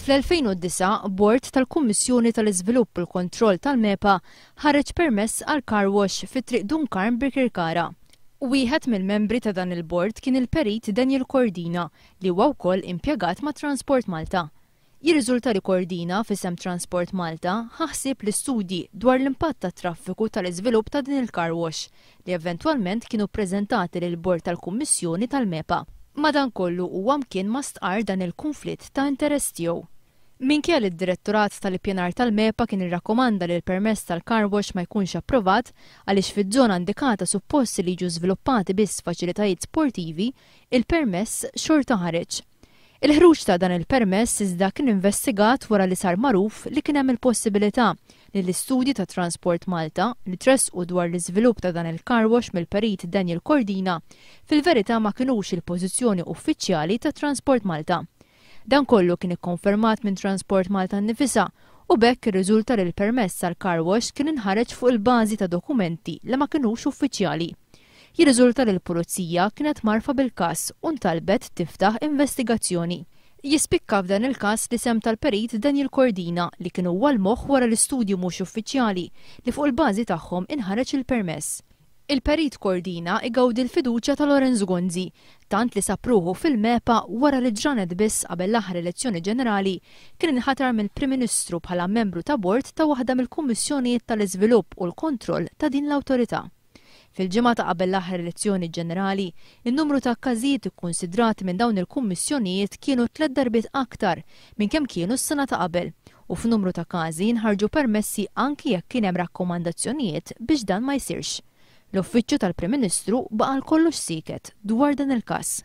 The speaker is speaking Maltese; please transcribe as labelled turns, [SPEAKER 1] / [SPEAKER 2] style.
[SPEAKER 1] Fl-2009, bord tal-Kummissjoni tal-Iżvilupp u l-Kontroll tal-MEPA ħareġ permess għal car wash fi Triq Dun Karm Birkirkara. Wieħed mill-membri ta' dan il-bord kien il-Perit Daniel Cordina li huwa wkoll impjegat ma' Transport Malta. Jirriżulta li Cordina, f'isem Transport Malta, ħa ħsieb l-istudji dwar l-impatt tat-traffiku tal-iżvilupp ta' din il-car wash li eventwalment kienu ppreżentati lill-bord tal-Kummissjoni tal-MEPA. Madankollu huwa mkien ma stqarr dan il-kunflitt ta' interess tiegħu. Minkejja li d-Direttorat tal-Ippjanar tal-MEPA kien irrakkomanda li l-permess tal-car wash ma jkunx approvat għaliex fiż-żona indikata suppost li jiġu żviluppati biss faċilitajiet sportivi, il-permess xorta ħareġ. Il-ħruġ ta' dan il-permess iżda kien investigat wara li sar magħruf li kien hemm il-possibilità li l-istudji ta' Transport Malta li tressqu dwar l-iżvilupp ta' dan il-car wash mill-Perit Daniel Cordina fil-verità ma kinux il-pożizzjoni uffiċjali ta' Transport Malta. Dan kollu kien ikkonfermat minn Transport Malta nnifisha u b'hekk irriżulta li l-permess għall-car wash kien inħareġ fuq il-bażi ta' dokumenti li ma kinux uffiċjali. Jirriżulta li l-Pulizija kienet mgħarrfa bil-każ u ntalbet tiftaħ investigazzjoni. Jispikka f'dan il-każ l-isem tal-Perit Daniel Cordina li kien huwa l-moħħ wara l-istudji mhux uffiċjali li fuq il-bażi tagħhom inħareġ il-permess. Il-Perit Cordina igawdi l-fiduċja ta' Lawrence Gonzi, tant li sab ruħu fil-MEPA wara li ġranet biss qabel l-aħħar elezzjoni ġenerali kien inħatar mill-Prim Ministru bħala membru ta' bord ta' waħda mill-kummissjonijiet tal-iżvilupp u l-kontroll ta' din l-awtorità. Fil-ġimgħa ta' qabel l-aħħar elezzjoni ġenerali, in-numru ta' każijiet ikkunsidrati minn dawn il-kummissjonijiet kienu tliet darbiet aktar minn kemm kienu s-sena ta' qabel u f'numru ta' każi nħarġu permessi anki jekk kien hemm rakkomandazzjonijiet biex dan ma jsirx. L-Uffiċċju tal-Prim Ministru baqa' għal kollox sieket dwar dan il-każ.